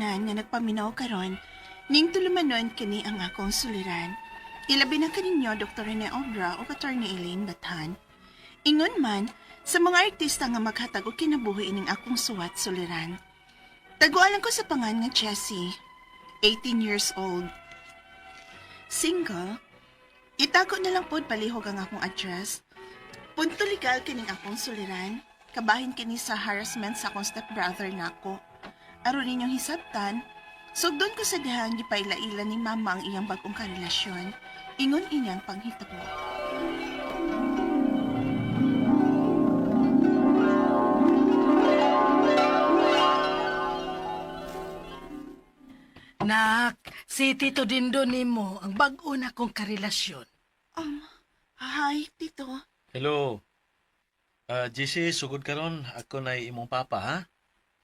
tanan nga nagpaminaw karon ning tulumanon kini ang akong suliran. Ilabi na kaninyo Dr. Rene Obra o Attorney Elaine Bathan. Ingon man sa mga artista nga maghatag og kinabuhi ining akong suwat suliran. Tagualan ko sa pangan nga Jessie, 18 years old. Single, itago na lang pod palihog ang akong address. Punto legal kining akong suliran. Kabahin kini sa harassment sa akong stepbrother nako. Aron ninyong hisabtan, sugdon ko sa dihang gipaila-ila ni mama ang iyang bag-ong karelasyon. Ingon inyang panghitabo. Nak, si Tito Dindo nimo ang bag-o na kong karelasyon. Um, hi, Tito. Hello. Ah, JC, sugod karon ako na imong papa, ha?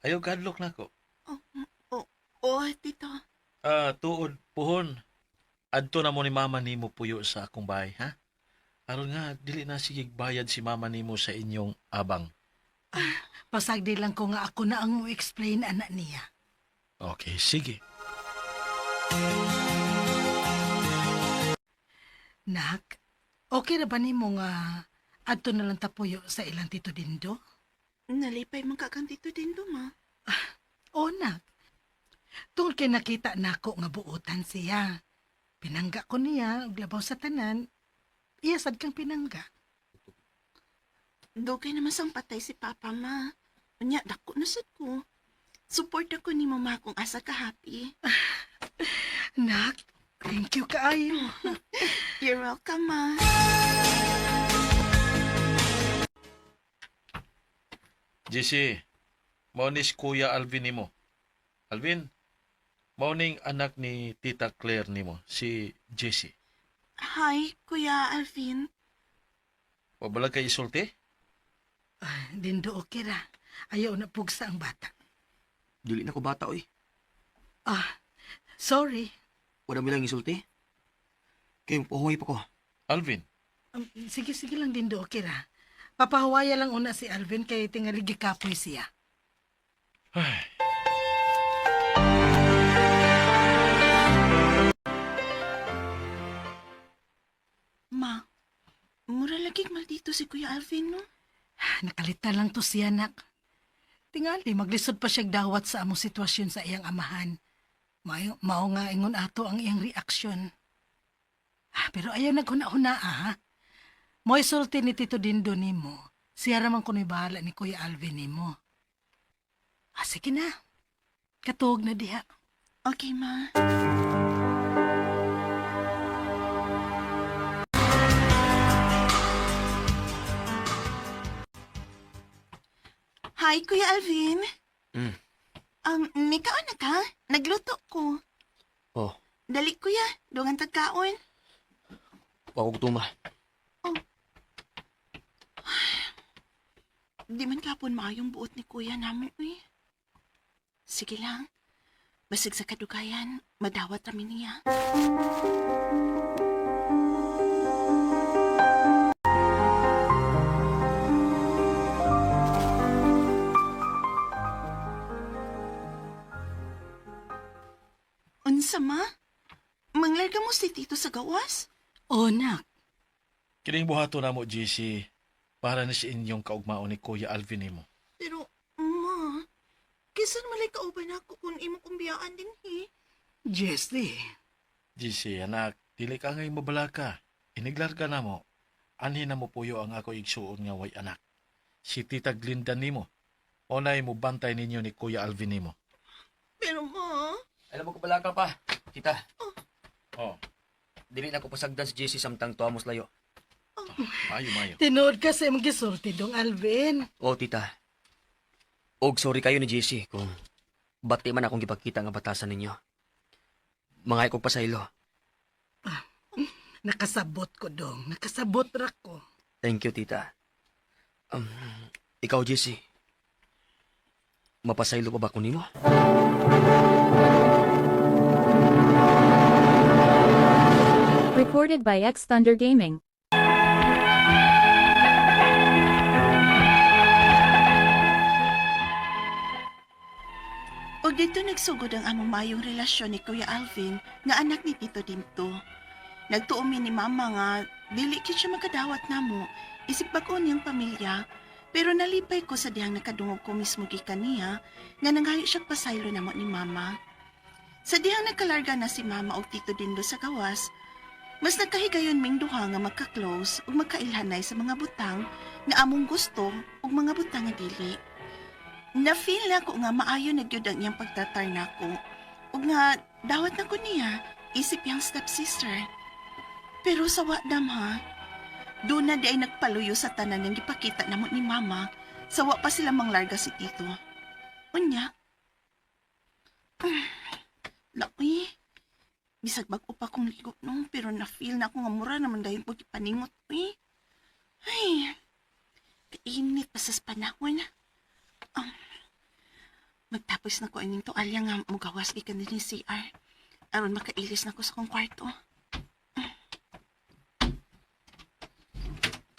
Ayaw kadlok nako. Oh, oh, oh, Tito. Ah, tuod puhon. Adto na mo ni mama nimo puyo sa akong bahay, ha? Aron nga dili na sige bayad si mama nimo sa inyong abang. Pasagdi lang ko nga ako na ang mo-explain anak niya. Okay, sige. Nak, okay ra ba nimo nga adto na lang tapuyo sa ilang Tito Dindo? Nalipay man ka kang Tito Dindo, ma. O nak, tungod kay nakita nako nga buotan siya. Pinangga ko niya, ug labaw sa tanan, iya sad kang pinangga. Dugay naman sang patay si Papa, ma. Unya, dako na sad ko. Support ako ni mama kung asa ka happy. Nak, thank you kaayo. You're welcome, ma. JC, mao ni si Kuya Alvin nimo. Alvin, mao ning anak ni Tita Claire nimo, si JC. Hi, Kuya Alvin. Wa bala kay isulti? Ah, Dindo, okay ra. Ayaw na pugsa ang bata. Dili na ko bata oy. Ah, sorry. Wala mo lang isulti. Kay puhoy pa ko. Alvin, Sige, sige lang, Dindo, okay ra. Papahuwaya lang una si Alvin kay tingali gikapoy siya. ay, Ma, mura lagi maldito si Kuya Alvin, no? Nakalita lang to siya, nak. Tingali, maglisod pa siyang dawat sa among sitwasyon sa iyang amahan. Mao, mao nga ingon ato ang iyang reaksyon. Ah, pero ayaw naghuna-huna, ah. Mo'y sulti ni Tito Dindo nimo. Siya raman kuno'y bahala ni Kuya Alvin nimo. Ah, sige na. Katuog na diha. Okay, ma. Hi, Kuya Alvin. Mm. May kaon na ka? Nagluto ko. Oh, Dali, Kuya. Dungan tagkaon. wa ko gutuma. Di man kapon maayong buot ni Kuya namo, eh. Sige lang. Basig sa kadugayan, madawat rami niya. Unsa ma? Manglarga mo si Tito sa gawas? Oh, nak. kining buhaton namo JC para ni sa inyong kaugmaon ni Kuya Alvin nimo. Pero, ma, kisan malay kauban ako kung imo kong biyaan din, he. Jessie. GC, anak, dili ka ngay mabalaka. Iniglarga na mo. Anhin na mo puyo ang ako igsuon nga way anak. Si Tita Glinda nimo. Onay mo bantay ninyo ni Kuya Alvin nimo. Pero, ma, Alam mo ko balaka pa. Tita, Oh, dili na ko pasagdan si JC samtang tuamos layo. mayo mayo. Tinuod ka sa imong gisulti dong, Alvin. Oh, tita. Og sorry kayo ni JC kung bati man akong gipakita nga batasan ninyo. Mga ko pasaylo. Nakasabot ko dong. Nakasabot ra ko. Thank you, tita. Um, ikaw, JC. Mapasaylo pa ba ko nimo? Recorded by X Thunder Gaming. Og Ug dito nagsugod ang among maayong relasyon ni Kuya Alvin nga anak ni Tito Dimto. Nagtuo mi ni Mama nga dili gyud siya makadawat namo isip bag-o niyang pamilya, pero nalipay ko sa dihang nakadungog ko mismo gikan niya nga nanghayo siya pasaylo namo ni Mama. Sa dihang nakalarga na si Mama og Tito Dindo sa gawas, mas nagkahigayon ming duha nga magka-close ug magkailhanay sa mga butang nga among gusto ug mga butang nga dili. Na-feel na ko nga maayo na gyud ang iyang pagtratar nako ug nga dawat na ko niya isip iyang stepsister. Pero sa wa dam ha, doon na di ay nagpaluyo sa tanan niyang gipakita namo ni Mama sa wa pa sila manglarga si Tito. Unya, laoy, bisag bag-o pa kong ligo no, pero na-feel na ako nga mura naman dayon ko gipaningot, uy. Ay, kainit pa sa panahon. Magtapos na ko ining tualya nga mugawas gikan din ni CR. Aron makailis na ko sa kong kwarto.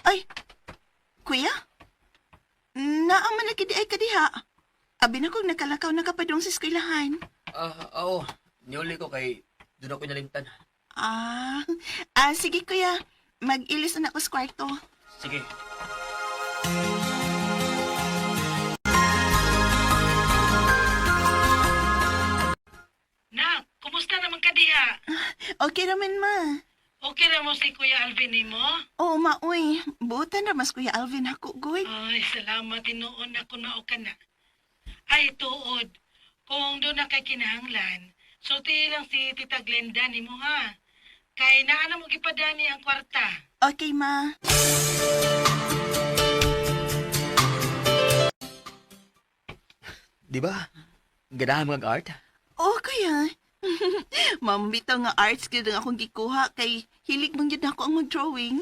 Ay, kuya? Naa man lagi di ay kadiha. Abi na kong nakalakaw na kapadong sa eskwelahan. Ah, oo. Niuli ko kay doon ako nalimtan. Ah, sige kuya. Mag-ilis na ako sa kwarto. Sige. Nak, kumusta naman ka diha? Okay raman, ma. Okay ra mo si Kuya Alvin nimo? Oo, ma, uy. Buotan ra mas Kuya Alvin ako, goy. Ay, salamat tinuon ako mao ka na. Ay, tuod. Kung doon na kay kinahanglan, sulti lang si Tita Glenda nimo ha. Kay naa na mo gipadani ang kwarta. Okay, ma. Di ba? Ganahan mga art? Oo, kuya. Ma'am, bitaw nga arts gyud ang akong gikuha kay hilig man gyud ako ang mag-drawing.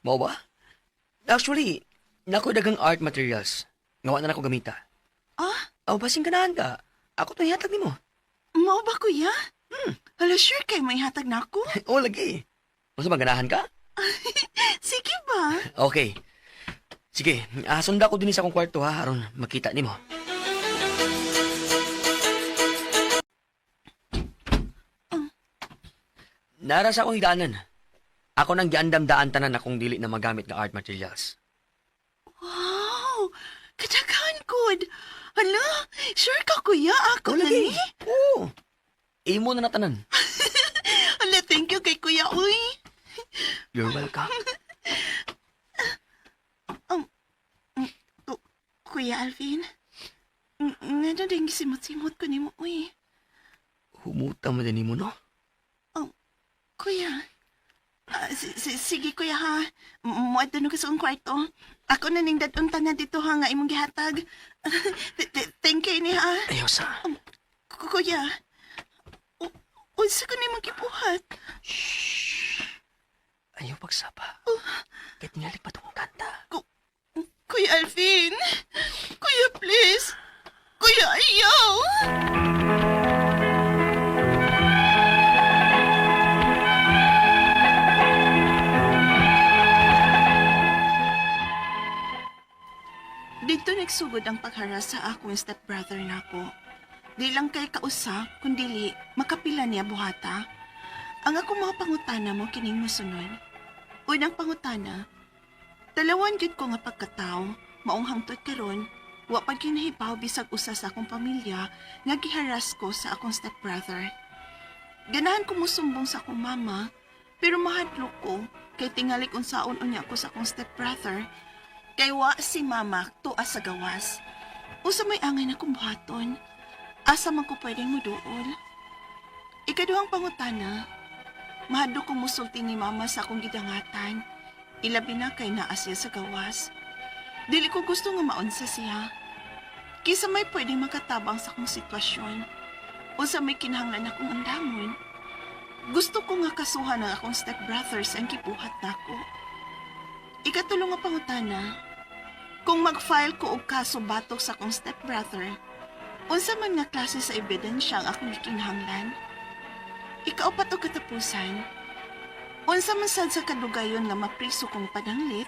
Mao ba? Actually, nako daghang art materials. Nga wa na nako gamita. Ah, Aw, basin ganahan ka. Ako to ihatag nimo. mao ba, kuya? Hala, sure kay may hatag na ako. Oo, lagi. Unsa man ganahan ka? Sige ba? Okay. Sige, sunda ko dinhi sa akong kwarto ha aron makita nimo. Nara sa akong higdaanan. Ako nang giandam-daan tanan akong dili na magamit nga art materials. Wow! Kadaghan good. Hala, sure ka, kuya? Ako Oo, na lagi. ni? Oo. Imo na natanan. Hala, thank you kay kuya, uy. You're welcome. Oh, Kuya Alvin, nga na din simot-simot ko nimo, uy. Humuta mo din nimo, no? Kuya, sige kuya ha. Muadto na ko sa akong kwarto. Ako na ning dadon tanan dito ha nga imong gihatag. Thank you ni ha. Ayaw sa. Kuya, unsa ko nimong gibuhat? Ayaw pagsapa. Kahit tingali pa itong kanta. Kuya Alvin! Kuya, please! Kuya, ayaw! Dito nagsugod ang pagharas sa akong stepbrother nako. Di lang kay kausa, kundili makapila niya buhata. Ang akong mga pangutana mo kining mosunod. Unang pangutana, dalawan gyud ko nga pagkatao, maong hangtod karon, wa pa ginahibaw bisag usa sa akong pamilya nga giharas ko sa akong stepbrother. Ganahan ko mosumbong sa akong mama, pero mahadlok ko kay tingali unsaon unya ko sa akong stepbrother. Kay wa si mama tuwa sa gawas. Usa may angay na kong buhaton. Asa man ko pwedeng muduol. Ikaduhang pangutana, mahadlok kong musulti ni mama sa akong gidangatan. Ilabi na kay naa siya sa gawas. Dili ko gusto nga maunsa siya. Kisa may pwedeng makatabang sa akong sitwasyon. Unsa may kinahanglan akong andamon. Gusto ko nga kasuhan ang akong stepbrothers ang gibuhat nako. Ikatulo nga pangutana, kung mag-file ko og kaso batok sa akong stepbrother, unsa man nga klase sa ebidensya ang akong gikinahanglan? Ikaupat og katapusan, unsa man sad sa kadugayon nga mapriso kong pananglit,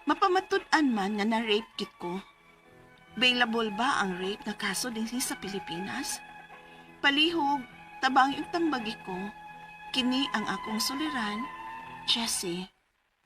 mapamatud-an man nga na-rape gid ko. Bailable ba ang rape nga kaso dinhi sa Pilipinas? Palihog, tabang yung tambagi ko. Kini ang akong suliran, Jessie.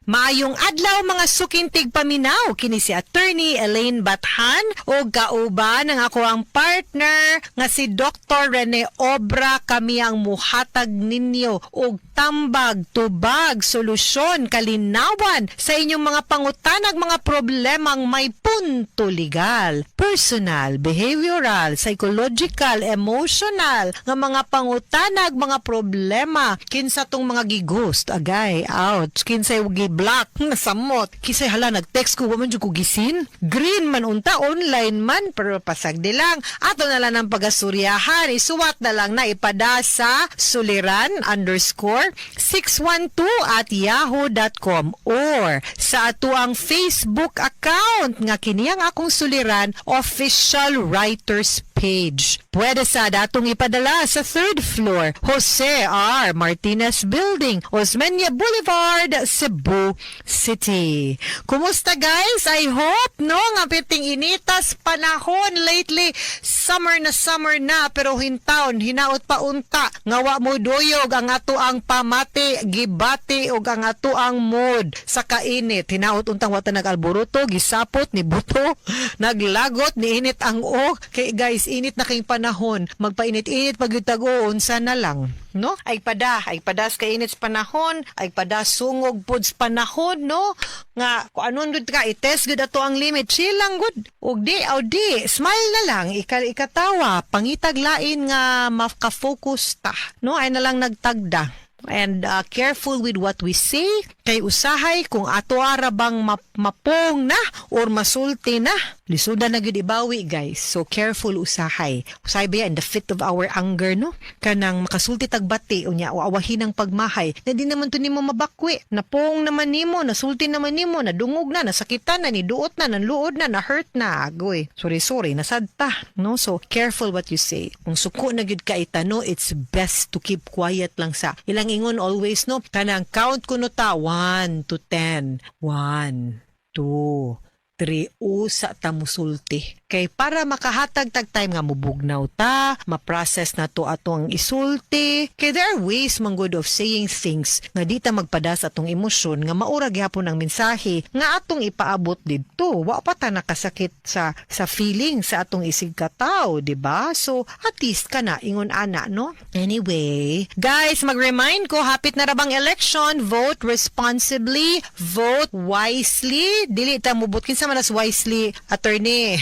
Maayong adlaw, mga suking tigpaminaw, kini si Attorney Elaine Bathan o kauban ang ako ang partner nga si Dr. Rene Obra. Kami ang muhatag ninyo og tambag, tubag, solusyon, kalinawan sa inyong mga pangutanag, mga problemang may punto legal, personal, behavioral, psychological, emotional nga mga pangutanag, mga problema. Kinsa tong mga gi-ghost, agay, ouch, kinsay gi-block, nasamot, kinsay, hala, nag-text ko, wa man jud ko gi-seen, green man unta, online man, pero pasagdi lang, ato na lang ng pagasuryahan. Isuwat na lang na ipada sa suliran_612@yahoo.com or sa ato ang Facebook account nga kini ang Akong Suliran Official Writers page. Pwede sa datong ipadala sa third floor, Jose R. Martinez Building, Osmeña Boulevard, Cebu City. Kumusta, guys? I hope, no, nga piting initas panahon lately. Summer na summer na, pero hintaon hinaot pa unta nga wa mo duyog ang ato ang pamati, gibati og ang ato ang mood sa kainit. Hinaot untang wa ta nag-alboroto, gisapot ni buto, naglagot ni init ang o. Kay guys, init na kayong panahon. Magpainit-init pag tag-o, unsa na lang, no? Ay pada, ay pada sa kainit sa panahon, ay pada sungog pod sa panahon, no? Nga kung anon gud ka, i-test gud ato ang limit. Chill lang gud. Ug di, aw di, smile na lang, ika ikatawa, pangitag lain nga maka-focus ta, no? Ay na lang nagtagda. And careful with what we say kay usahay kung ato ara bang mapong na or masulti na, lisuda na gyud ibawi, guys. So careful usahay. Usahay ba in the fit of our anger, no, kanang makasulti tag bati, unya awahin ang pagmahay na di naman to nimo mabakwi. Napong naman nimo, nasulti naman nimo, nadungog na, nasakitan na, niduot na, nanluod na, na hurt na, agoy, sorry, sorry, nasadta, no? So careful what you say. Kung suko na gyud ka itano, it's best to keep quiet lang. Sa ilang ingon always, no, kanang count kuno ta 1 to 10, 1, 2, 3, usa ta musulti kay para makahatag tag time nga mubugnaw ta, ma-process na to atong isulti, kay there are ways man good of saying things nga di ta magpada sa atong emosyon, nga maura gyapon ang mensahe nga atong ipaabot didto, wa pa ta nakasakit sa feeling sa atong isig katawo, di ba? So at least kana ingon ana, no? Anyway, guys, mag-remind ko, hapit na ra bang election. Vote responsibly, vote wisely. Dili ta mubot kinsa man as wisely, attorney.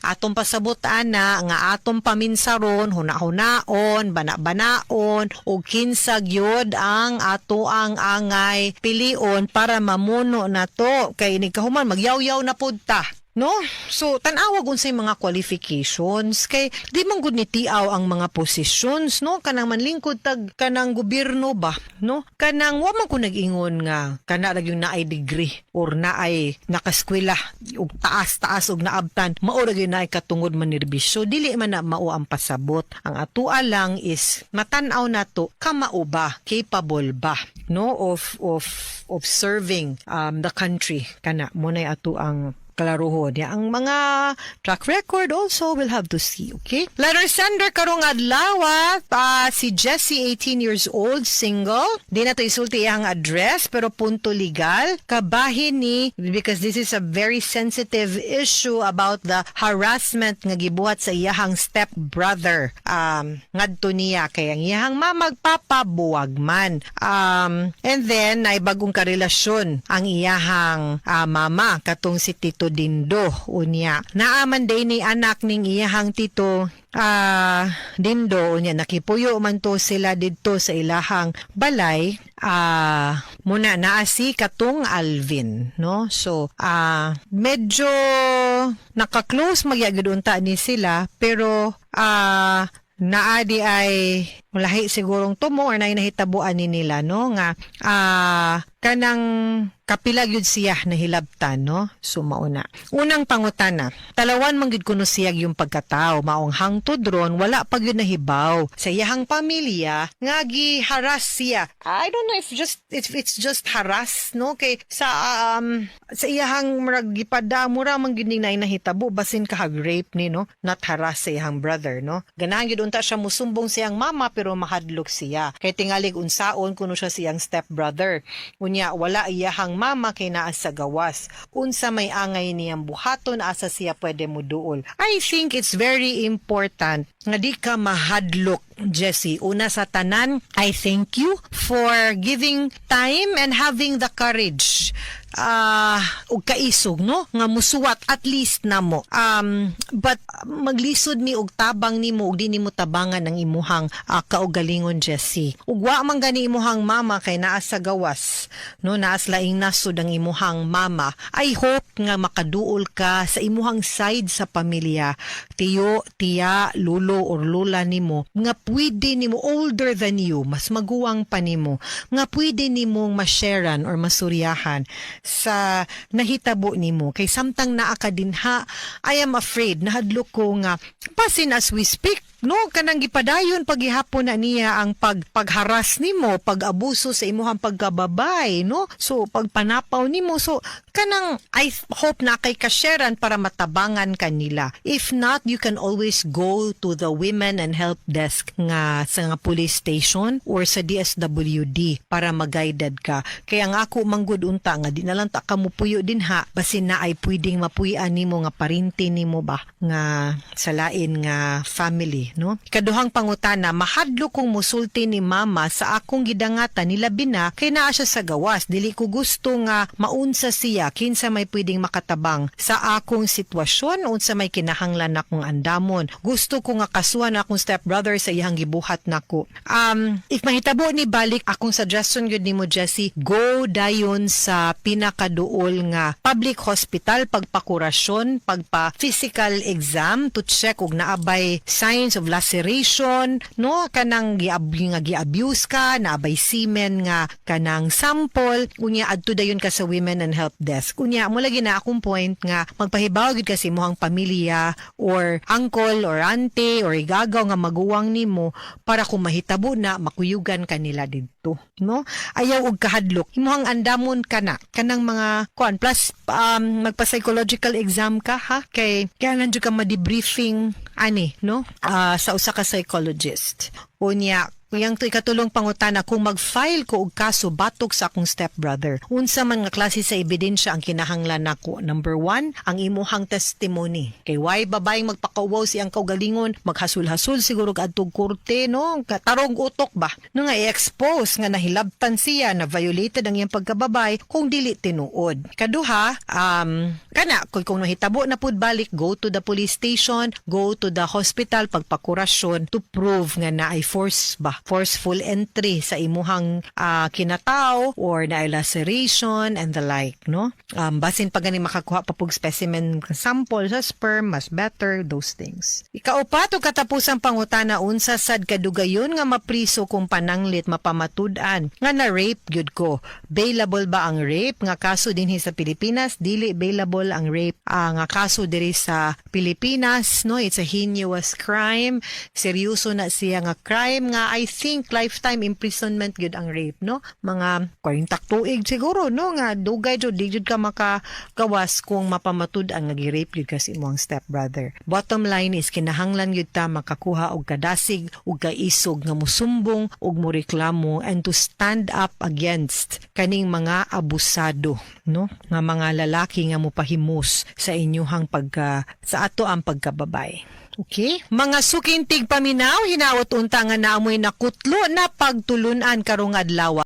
Atong pasabot ana nga atong paminsaron, huna-hunaon, bana-banaon ug kinsa gyud ang ato ang angay pilion para mamuno na to, kay inig kahuman magyawyaw na pud ta, no? So, tan-awag unsay mga qualifications kay di man gud ni tiaw ang mga positions, no? Kanang manlingkod tag kanang gobyerno ba, no? Kanang wa man ko nag-ingon nga kana ra yung naay degree or naay nakaskwela ug taas-taas og naabtan, mao ra gyud naay katungod manerbisyo. Dili man na mao ang pasabot. Ang atua lang is matan-aw nato kamao ba, capable ba, no, of serving the country. Kana mo nay ato ang kalaruhon. Ya, ang mga track record also will have to see, okay? Letter sender karong adlaw, si Jesse, 18 years old, single. Di na to isulti ang address, pero punto legal. Kabahin ni, because this is a very sensitive issue about the harassment nga gibuhat sa iyahang step-brother. Ngadto niya, kay ang iyahang mamagpapabuwag man. And then, ay bagong karelasyon ang iyahang mama, katong si Tito Dindo. Unya, naaman day ni anak ning iyahang Tito Dindo. Unya nakipuyo man to sila didto sa ilahang balay. Muna naa si katong Alvin, no? So medyo naka-close magyagud unta ni sila, pero naa di ay Lahi sigurong tumo or naay nahitabuan ni nila, no, nga kanang kapila gyud siya nahilabtan, no? So mauna. Unang pangutana, talawan man gyud kuno siya yung pagkatao, maong hangtod ron wala pa gyud nahibaw sa iyahang pamilya nga giharas siya. I don't know if it's just harass, no, kay sa iyahang murag gipada mura man gyud ning naay nahitabo, basin kahag rape ni, no, not harass sa iyahang brother, no. Ganahan gyud unta siya musumbong siyang mama pero mahadlok siya kay tingalig unsaon kuno siya siyang step brother. Unya wala iyahang mama kay naa sa gawas. Unsa may angay niyang buhaton? Asa siya pwede muduol? I think it's very important nga di ka mahadlok, Jesse. Una sa tanan, I thank you for giving time and having the courage og kaisog, no, nga musuwat at least namo. But maglisod mi og tabang nimo ug di nimo tabangan ang imuhang kaugalingon, Jesse. Ug wa man gani imuhang mama kay naa sa gawas, no, naa sa laing nasod ang imuhang mama. I hope nga makaduol ka sa imuhang side sa pamilya, tiyo, tiya, lulo or lola nimo nga pwede nimo, older than you, mas maguwang pa nimo, nga pwede nimong ma-sharean or masuryahan sa nahitabo nimo, kay samtang naa ka dinha, I am afraid, nahadlok ko nga basin as we speak, no, kanang gipadayon paghihapon na niya ang pagharas nimo, pag-abuso sa imuhang pagkababay, no, so pagpanapaw nimo. So kanang I hope na kay kasharean para matabangan kanila. If not, you can always go to the women and help desk nga sa nga police station or sa DSWD para ma-guided ka. Kaya nga ako manggod unta nga di na lang ta ka mupuyo dinha, basin na ay pwedeng mapuy-an nimo nga parente nimo ba nga sa lain nga family, no. Kaduhang pangutana, mahadlok kong musulti ni mama sa akong gidangatan, nilabi na kay naa siya sa gawas. Dili ko gusto nga maunsa siya. Kinsa may pwedeng makatabang sa akong sitwasyon? Unsa may kinahanglan akong andamon? Gusto ko nga kasuhan akong stepbrother sa iyang gibuhat nako. If mahitabo ni balik, akong suggestion gyud nimo, Jesse, go dayon sa pinakaduol nga public hospital, pagpakurasyon, pagpa physical exam to check og naabay signs of laceration, no, kanang nga gi-abuse ka, naabay semen nga kanang sample. Unya adto dayon ka sa women and help desk. Unya mo lagi na akong point nga magpahibaw gyud kasi imong pamilya or uncle or auntie or igagaw nga maguwang nimo para kung mahitabo na, makuyugan ka nila didto, no. Ayaw og kahadlok. Imong andamon kana kanang mga kuan, plus magpa psychological exam ka ha, kay kailangan jud ka ma-debriefing ani, no, sa usa ka psychologist. Unya yang to ikatulong pangutana, kung mag-file ko og kaso batok sa akong stepbrother, unsa man nga klase sa ebidensya ang kinahanglan nako? Number one, ang imuhang testimony. Kay way babayeng magpakauwaw siyang kaugalingon, maghasul-hasul siguro adtog korte, no? Tarong utok ba? No, nga i-expose nga nahilabtan siya, na violated ang iyang pagkababay kung dili tinuod. Kaduha, kana kung nahitabo na pud balik, go to the police station, go to the hospital, pagpakurasyon to prove nga naay force ba, forceful entry sa imuhang kinataw or naay laceration and the like, no? Basin pa gani makakuha pa pug specimen sample sa sperm, mas better those things. Ikaupat ug katapusang pangutana, unsa sad kadugayon nga mapriso kung pananglit mapamatud-an nga na rape gyud ko? Bailable ba ang rape nga kaso dinhi sa Pilipinas? Dili bailable ang rape nga kaso diri sa Pilipinas, no. It's a heinous crime. Seryoso na siya nga crime nga I think lifetime imprisonment gyud ang rape, no, mga 40 tuig siguro, no, nga dugay jud, di jud ka makagawas kung mapamatud-an nga gi-rape gyud kasi imong stepbrother. Bottom line is kinahanglan gyud ta makakuha og kadasig ug kaisog nga musumbong ug moreklamo and to stand up against kaning mga abusado, no, nga mga lalaki nga mopahimos sa inyuhang pagka sa ato ang pagkababay. Okay? Mga suking tigpaminaw, hinaot unta nga naamoy nakutlo na pagtulunan karong adlaw.